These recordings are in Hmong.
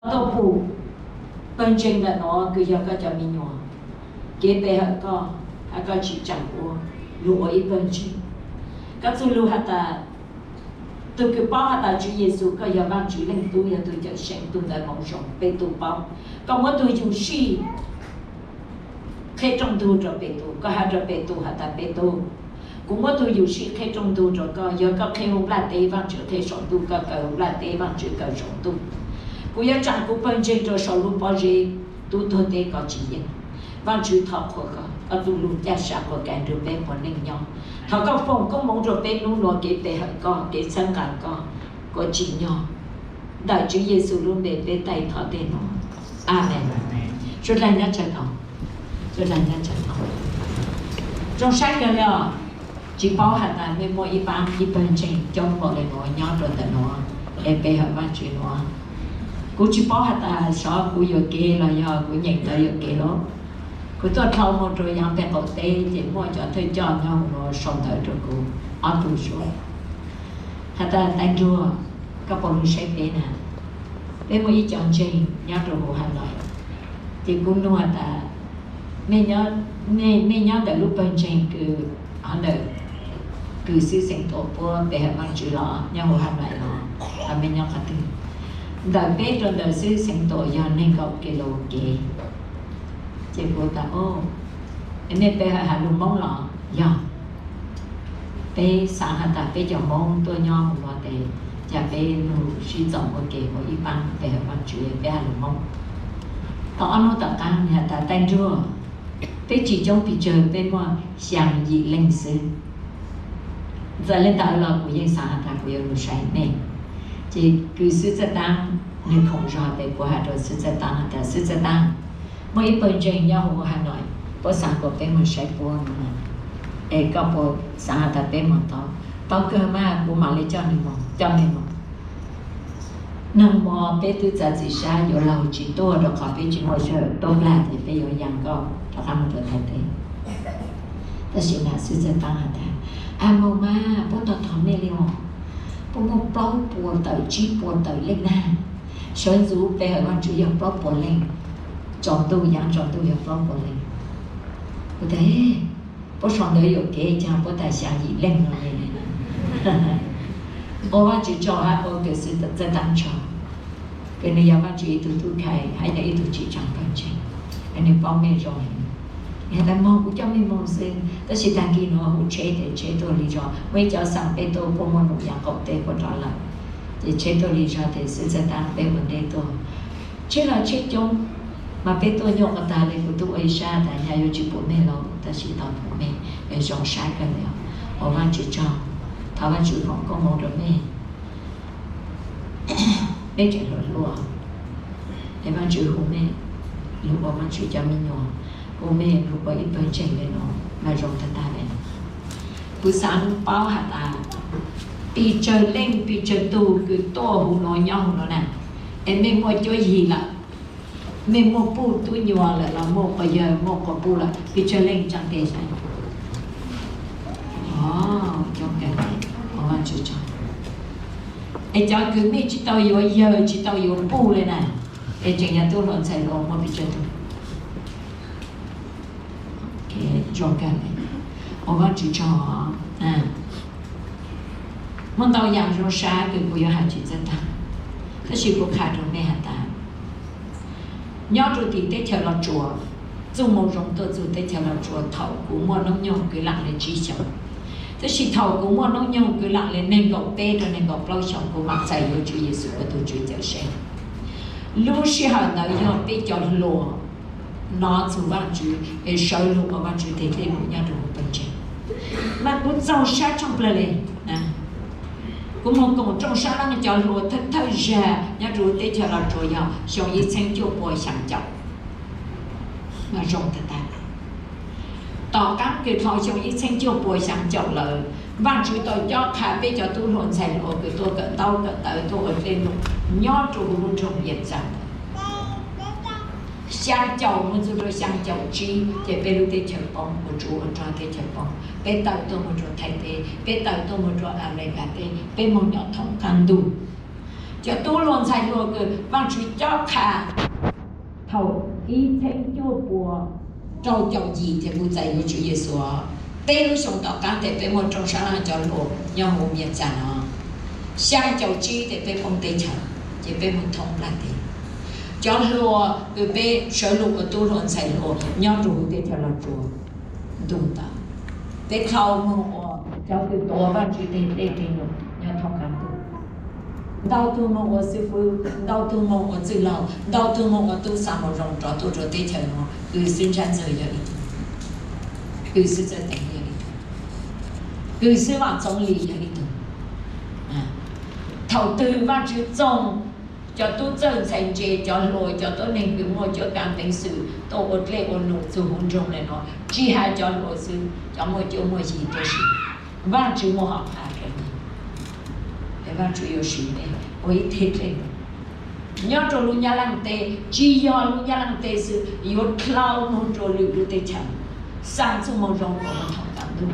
Tuaj pum pawg ntseeg ntawm no kws yog koj cov me nyuam, kev pe hawm koj, hab koj tsi tsaam ua lug ua ib pawg ntseeg. Koj txuj lug has tas, tug kws paub has tas Tswv Yexus koj yog Vaajtswv Leej Tub, yog tug Cawmseej, tug ntawd moov zoo, peb tug paub. Koj muab tug yug sij qheb rooj ntug rua Petus, koj has rua Petus has tas, Petus, kuv muab tug yug sij qheb rooj ntug rua koj, yog koj qheb huv nplaj teb, Vaajtswv qheb saum ntuj, koj kaw huv nplaj teb, Vaajtswv kaw saum ntuj. Kuv yuav tsaam kuv pawg ntseeg rua saum lub pob zeb, tub tuag teb kov tsi yeej. Vaajtswv thov qhuas koj, koj txuj lug caj sa quas kav nrug peb puav leej nyob. Thov koj foom koob moov rua peb nub nua kev pe hawm koj, kev txhawb nqaa koj, kuas tsim nyog. Ntawm Tswv Yexus lub npe peb taij thov tej nuav. Amees. Sawv dlawg nyob tsawg tau, sawv dlawg nyob tsawg tau. Zoo saib kawg le os. Tsi paub has tas mej muaj ib paab ib pawg ntseeg coob npaum le nuav nyob rua ntawm nuav, es pe hawm Vaajtswv nuav. Kuv tsi paub has tas xyov kuv yuam kev los yog kuv nyeem ntawv yuam kev lauj. Kuv tuaj dlhau moog rua yaav peg qaum teb ces muaj cov thawj coj nyob huv nuav sau ntawv rua kuv ob tug suab, has tas, Taiv Nruag, koj puas lug saib peb na? Peb muaj ib cov ntseeg nyob rua huv Has Nois. Ces kuv nug has tas, mej nyob ntawm lub pawg ntseeg kws, hov ntawm kws xwb xeev tuam puab pe hawm Vaajtswv los nyob huv Has Nois los, mej nyob qhov twg? Ntawm peb rua ntawm xwb xeev tuam yog neeg nkaum kis lus kev. Ces kuv tas, mej pe hawm has lug Moob los? Yog. Peb xaav has tas peb cov Moob tuaj nyob huv nuav tes, cas peb lug sib txoos ua ke ua ib paab pe hawm Vaajtswv peb has lug Moob. Tau ob nub tom qaab has tas, Taiv Nruag, peb tsi coob pes tsawg, peb muaj xyaa yim leej xwb. Txawm le ntawd los kuv yeej xaav has tas kuv yuav lug saib mej. Ces kws xwb txaj taab, nwg khoom zog tes kuv has rua xwb txaj taab has tas, Xwb txaj taab, muaj ib pawg ntseeg nyob huv Has Nois, puab xaav kuas peb moog saib puab no, es koj puas xaav has tas peb moog tau? Tau kawg mas, kuv mam le coj nwg moog, coj nwg moog. Nag mo peb tub txav txim sab yuav laug tsi tuaj rua qhov peb tsi muaj sij hawm tuaj plag, ces peb yuav yaa nkauj rov qaab moog rua Thaib teb. Tab sis na xwb txaj taab has tas, a moog mas puab tau thov mej le os, puab muaj plaub puas tawm tsib puas tawm leej nag, sawv ntxuv pe hawm Vaajtswv yog plaub puas leej, tsaus ntuj yaav tsaus ntuj yog plaub puas leej. Kuv tas, puab sau ntawv yuam kev caag puab tas xyaa yim leej no ne. Ua Vaajtswv tsaug hab ua kws xwb txaj taab tsaug, kws nwg yog Vaajtswv ib tug tub khai hab yog ib tug tsim tsaa pawg ntseeg, nwg paub mej zoo. Nwg has tas, moog kuv coj mej moog xwb, tab sis taag kis nuav hu tsheb tes tsheb tuaj le zog, muaj ib cov xaa peb tuaj puab muaj num yaav qaum teb puab rov lawm, ces tsheb tuaj le zog tes xwb txaj taab peb ua ntej tuaj. Tsheb los tsheb coob, mas peb tuaj nyuaj quas taag le, kuv tub ua ib sab tas nyag yuav tsi pum mej lauj, tab sis tau pum mej, zoo sab kawg le. Ua Vaajtswv tsaug, thov Vaajtswv foom koob moov rua mej. Mej tseem hluas hluas, es Vaajtswv hu mej lug ua Vaajtswv cov me nyuam, hu mej lug ua ib pawg ntseeg le nuav mas zoo tag tag le. Kuv xaav paub has tas, pes tsawg leej pes tsawg tug kws tuaj huv nuav nyob huv nuav na, es mej muaj cuab yig lawm, mej muaj puj tub nyuas lawm los muaj quas yawg muaj quas puj lawm, pes tsawg leej tsaa tes saib. Es cov kws mej tsi tau yuav yawg tsi tau yuav puj le na, es tseem yog tub hluas ntxhais hluas muaj pes tsawg tug? Zoo kawg le, ua Vaajtswv tsaug. Muaj ntau yaam zoo sab kws kuv yuav has tsi txaj taag, tab sis kuv qha rua mej has tas, nyob rua tim teb chaws Los Tsuas, txuj moo zoo tuaj txug teb chaws Los Tsuas thaum kuv muaj noob nyoog kwv laam le tsib xyoos. Tab sis thaum kuv muaj noob nyoog kwv laam le neeg nkaum peb rua neeg nkaum plaub xyoos kuv mam txais yuav Tswv Yexus ua tug Tswv Cawmseej. Lub sij hawm ntawd yog peb cov hluas nov txug Vaajtswv es sawv lug ua Vaajtswv teg dlej lug nyob rua huv pawg ntseeg. Mas kuv txaug sab tshooj plawg le. Kuv moog koom rooj sab leej cov hluas thawj thawj zag nyob rua teb chaws Los Tsuas yog xyoo ib txheeb cuaj pua xyaa caum. Mas zoo tag tag. Tom qaab kws dhau xyoo ib txheeb cuaj pua xyaa caum lawm, Vaajtswv tau cob qha peb cov tub hluas ntxhais hluas kws tuaj kawm ntaub kawm ntawv tuaj ua dlej lug nyob rua huv lub nroog Yia Txaas. Xyaa caum moog txug rua xyaa caum tsib ces peb lub teb chaws poob, ua tsuv ua rog teb chaws poob, peb tawm tuaj moog rua Thaib teb, peb tawm tuaj moog rua Amelikas teb, peb moog nyob thoob qaab ntuj. Cov tub hluas ntxhais hluas kws Vaajtswv cob qha thaum ib txheeb cuaj pua rau caum yim ces kuv txais yuav Tswv Yexus. Peb lub xyoo tom qaab tes peb muaj rooj sab laj cov hluas nyob huv Mias Txas no. Xyaa caum tsib tes peb poob teb chaws ces peb moog thoob nplaj teb. Cov hluas kws peb sawv lug ua tub hluas ntxhais hluas nyob rua huv teb chaws Los Tsuas ntuj ntawd, peb tau moog ua cov kws tuav Vaajtswv tej dej dej num nyob thoob qab ntuj. Ntau tug moog ua xib fwb, ntau tug moog ua txwj laug, ntau tug moog ua tub xa moo zoo rov tuaj rua teb chaws no. Kws xwb ntsab ntxawg yog ib tug, kws xwb txawj teev yog ib tug, kws xwb Vaam Txoov Lis yog ib tug. Thaum twg Vaajtswv txoog cov tub txawj ntxhais ntse, cov hluas, cov tuab neeg kws muaj cuab kaav peev xwm tuaj ua dlej ua num txug huv nroog le nuav, tsi has cov hluas xwb, cov muaj cuab muaj yig tuaj si, Vaajtswv muaj hom phaj rua nej, es Vaajtswv yuav siv nej ua ib teg dlej num nyob rua lub Nyab Laaj teb, tsi yog lub Nyab Laaj teb xwb, yuav dlhau moog rua lwm lub teb chaws, xa txuj moo zoo kom moog thoob qab ntuj.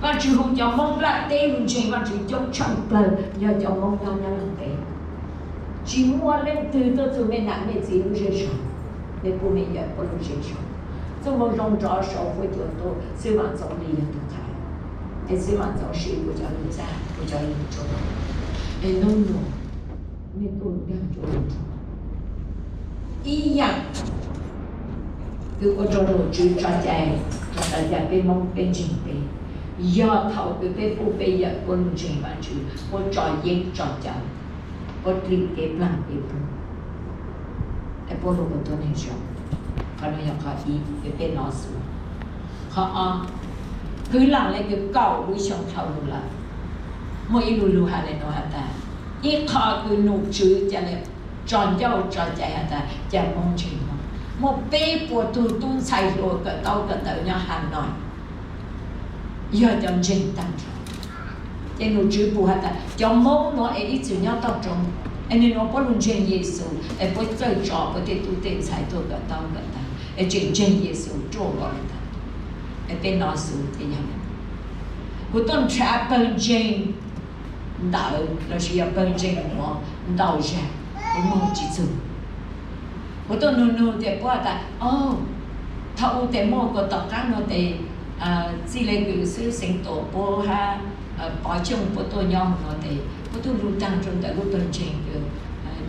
Vaajtswv hu cov Moob nplaj teb lug ntseeg Vaajtswv coob tshaaj plawg yog cov Moob nyob Nyab Laaj teb. Tsi muaj leej twg tuaj txug mej nam mej txiv lub zej zog, mej puj mej yawm puab lub zej zog. Txuj moo zoo nrov sau fuab cua tuaj, xwb Vaam Txoov Lis yog tug qha, es xwb Vaam Txoov Lis kuv cov lug txaj, kuv cov lug tso, es nub nua mej tuaj nkaag rua lug ib yaam kws ua rua lug Tswv tso cai, tso cai peb Moob peb ntseeg peb, yog thaum kws peb puj peb yawm puab lug ntseeg Vaajtswv, puab tso yeeb tso cawv, puab dlim kev plaag kev ploog, es puab lug ua tuab neeg zoo. Qhov nuav yog qhov ib kws peb nov xwb. Qhov ob, kwv lam le kws kaum lub xyoo dhau lug lawm, muaj ib lu lug has le nuav has tas, ib qho kws num tswv ca le tso ncauj tso cai has tas ca Moob ntseeg Moob. Muaj peb puas tug tub ntxhais hluas kawm ntaub kawm ntawv nyob Has Nois yog cov ntseeg taag nrho. Ces num tswv pum has tas cov Moob nuav es ib txwm nyob toj roob, es nwg nuav puab lug ntseeg Yexus es puab txawj tso puab tej tub tej ntxhais tuaj kawm ntaub kawm ntawv es tseem ntseeg Yexus ruaj vau le ntawd. Es peb nov xwb ces yog kuv tuaj nrhav pawg ntseeg ntawd lossis yog pawg ntseeg nuav ntau zag, kuv moog tsi txug. Kuv tuaj nug nug tes puab has tas, o, thaum u tes muaj kuas tom qaab nuav tes txij le kws xwb Xeev Tuam puab hab Pov Xyooj puab tuaj nyob huv nuav tes puab tub lug taag rua ntawm lub pawg ntseeg kws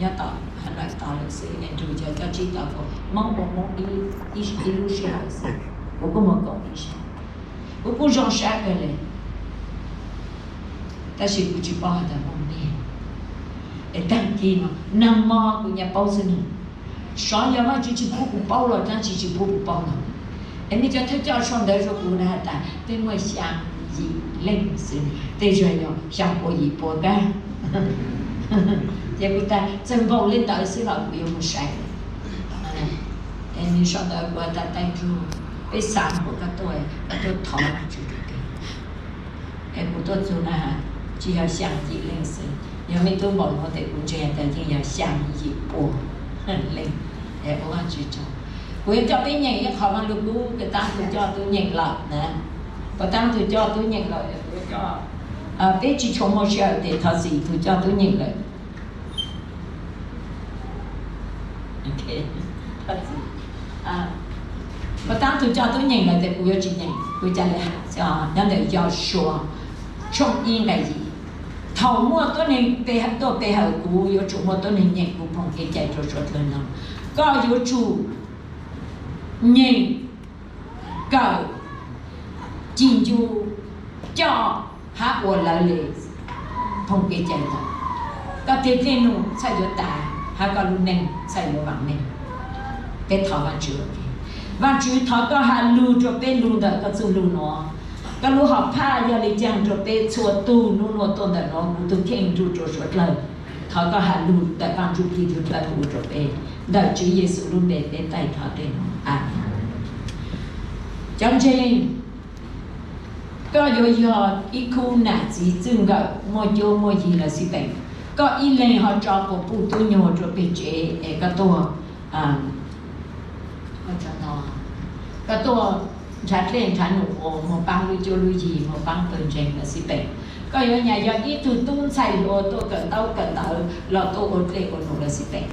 nyob tom Has Nois tod lawm xwb, es nrug cov coj tsib tod kuas Moob ua Moob ib lub sij hawm xwb. Kuv kuj moog koom ib zag, kuv kuj zoo sab kawg le, tab sis kuv tsi paub has tas Moob mej. Es taag kis no, naag mo kuv nyam paub xwb nwg, sov yog Vaajtswv tsi pub kuv paub los dlaab tsi tsi pub kuv paub los, es mej cov thawj coj sau ntawv rua kuv na has tas peb muaj xyaa yim leej xwb, tej zag yog xyaa pua yim pua kag. Ces kuv tas txawg npaum le ntawd xwb los kuv yuav moog sai. Es nwg sau ntawv kuv has tas Thaib Nrug, peb xaav kuas koj tuaj, koj tuaj thov Vaajtswv rua peb. Es kuv tuaj txug na, tsi yog xyaa yim leej xwb, yog mej tub npaum nuav tes kuv ntseeg tas yeej yog xyaa yim pua leej. Es ua Vaajtswv tsaug. Kuv yuav coj peb nyeem ib qho Vaaj Lug Kub puas taab tug coj tub nyeem lawm na, puas taab tug coj tub nyeem lawm, peb tsi tshua muaj sij hawm tes thov txim tug coj tub nyeem lawm. Puas taab tug coj tub nyeem lawm tes kuv yuav tsi nyeem, kuv ca le has nyob ntawm Yausuas tshooj ib nqe yim. Thaum muaj tuab neeg tuaj pe hawm kuv, yuav tsum muaj tuab neeg nyeem kuv phooj kev cai rua suav dlawg no. Koj yuav tsum nyeem, kawm, cim ncu, coj hab ua lawv le phooj kev cai ntawd, koj teg dlej num txhaj yuav tas hab koj lub neej txhaj yuav vaam meej. Peb thov Vaajtswv, Vaajtswv thov koj has lug rua peb lug ntawm koj txuj lug nuav. Koj lub hom phaj yog le caag rua peb txhua tug nub nuav tuaj ntawm nuav, kuv tug kheej nrug rua suav dlawg. Thov koj has lug ntawm Vaaj Ntsujplig tug dlawg hu rua peb. Ntawm Tswv Yexus lub npe peb taij thov tej nuav, Amees. Cov ntseeg, koj yuav yog ib khub nam txiv txwj nkawm muaj cuab muaj yig lawm xij peem. Koj ib leeg ho tso quas puj tub nyuag rua peg tsev es koj tuaj, koj tuaj nrhav dlej nrhav num ua moog paab lub cuab lub yig, moog paab pawg ntseeg lawm xij peem. Koj yuav nyam yog ib tug tub ntxhais hluas tuaj kawm ntaub kawm ntawv los tuaj ua dlej ua num lawm xij peem.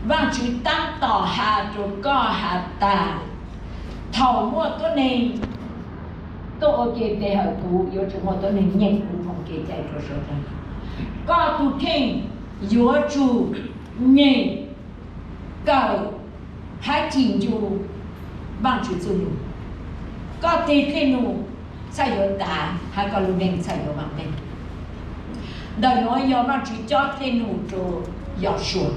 Vaajtswv taab tom has rua koj has tas, thaum muaj tuab neeg tuaj ua ke pe hawm kuv, yuav tsum muaj tuab neeg nyeem kuv phoo kev cai rua suav dlawg. Koj tug kheej yuav tsum nyeem, kawm, hab cim ncu Vaajtswv txuj lug. Koj teg dlej num txhaj yuav tav, hab koj lub neej txhaj yuav vaam meej. Ntawm nuav yog Vaajtswv cob dlej num rua Yausuas.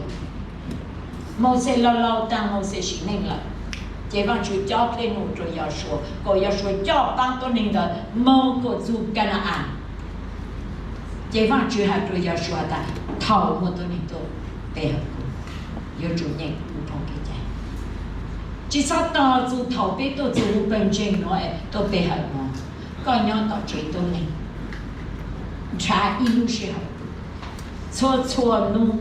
Mauxes laug laug taag, Mauxes sim neej lawm, ces Vaajtswv cob dlej num rua Yausuas kom Yausuas coj paab tuab neeg ntawd moog kom txug Ka na-as. Ces Vaajtswv has rua Yausuas tas, thaum muaj tuab neeg tuaj pe hawm kuv, yuav tsum nyeem kuv phoo kev cai. Tsi txhob tog txug thaum peb tuaj txug lub pawg ntseeg nuav es tuaj pe hawm nuav, koj nyob tom tsev tuab neeg, nrhav ib lub sij hawm, txhua txhua nub,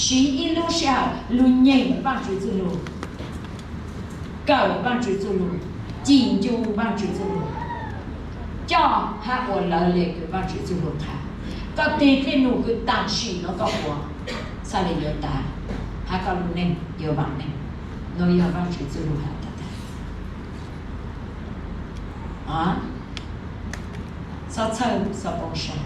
siv ib lub sij hawm lug nyeem Vaajtswv txuj lug, kawm Vaajtswv txuj lug, cim ncu Vaajtswv txuj lug, coj hab ua lawv le kws Vaajtswv txuj lug qha. Koj teg dlej num kws taam sim nuav koj ua txhaj le yuav tav, hab koj lub neej yuav vaam meej. Nuav yog Vaajtswv txuj lug has tas, txhob txhawj, txhob poob sab.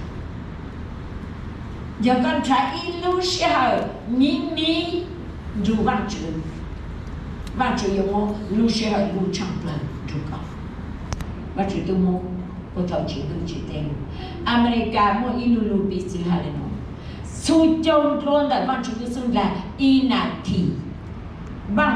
Yog koj nrhav ib lub sij hawm miv miv nrug Vaajtswv, Vaajtswv yuav muab lub sij hawm lub tshaaj plawg nrug koj. Vaajtswv tub muab puag thaum tsis dub tsis teb. Amelikas muaj ib lub lug piv txwv has le nuav, txhua caug nruab ntawm Vaajtswv tub xub nraag ib nas this, Vaaj